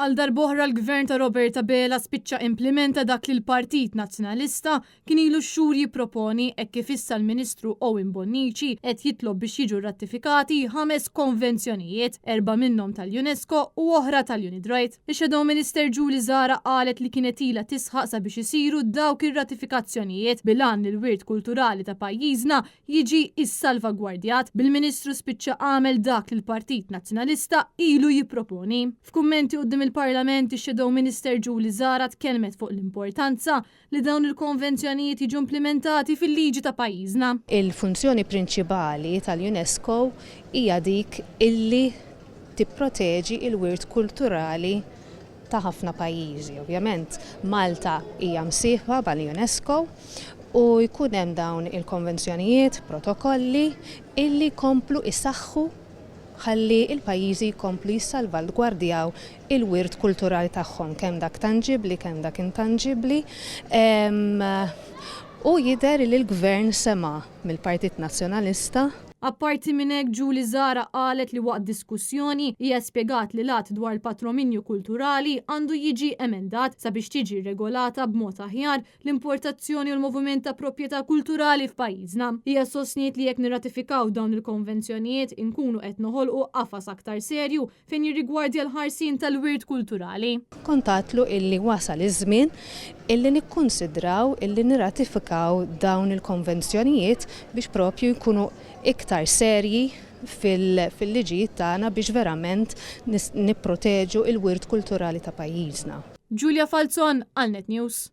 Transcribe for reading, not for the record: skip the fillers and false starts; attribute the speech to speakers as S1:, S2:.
S1: Għal darb'oħra l-Gvern ta' Robert Abela spiċċa implimenta dak li l-Partit Nazzjonalista kien ilu x-xhur jipproponi hekk kif issa l-Ministru Owen Bonnici qed jitlob biex jiġu rrattifikati ħames konvenzjonijiet, erbgħa minnhom tal-UNESCO u oħra tal-UNIDROIT. Ix-Shadow Minister Julie Zahra qalet li kienet ilha tisħaq sabiex isiru dawk ir-ratifikazzjonijiet bil-għan li l-wirt kulturali ta' pajjiżna jiġi ssalvagwardjat, bil-Ministru spiċċa għamel dak li l-Partit Nazzjonalista ilu jipproponi. F'kummenti quddiem il-Parlament, ix-Shadow Minister Julie Zahra tkellmet fuq l-importanza li dawn il-konvenzjonijiet jiġu implimentati fil-liġi ta' pajjiżna.
S2: Il-funzjoni prinċipali tal-UNESCO hija dik illi tipproteġi l-wirt kulturali ta' ħafna pajjiżi. Ovvjament Malta hija msieħba mal-UNESCO u jkun hemm dawn il-konvenzjonijiet, protokolli illi jkomplu jsaħħu ħalli l-pajjiżi jkomplu jissalvagwardjaw il-wirt kulturali tagħhom, kemm dak tanġibbli, kemm dak intanġibbli. U jidher li l-Gvern sema' mill-Partit Nazzjonalista.
S1: Apparti minn hekk Julie Zahra qalet li waqt diskussjoni hija spjegat li l-Att dwar il-Patrominju Kulturali għandu jiġi emendat sabiex tiġi regolata b'mod aħjar l-importazzjoni u l-moviment ta' proprjetà kulturali f'pajjiżna. Hija sostniet li jekk nirratifikaw dawn il-konvenzjonijiet inkunu qed noħolqu qafas aktar serju fejn jirrigwardja l-ħarsien tal-wirt kulturali.
S2: Kont għadtlu illi wasal iż-żmien illi nikkunsidraw illi nirratifikaw dawn il-konvenzjonijiet biex propju jkunu iktar serji fil-liġijiet tagħna biex verament nipproteġu l-wirt kulturali ta' pajjiżna.
S1: Julia Falzon għal Net News.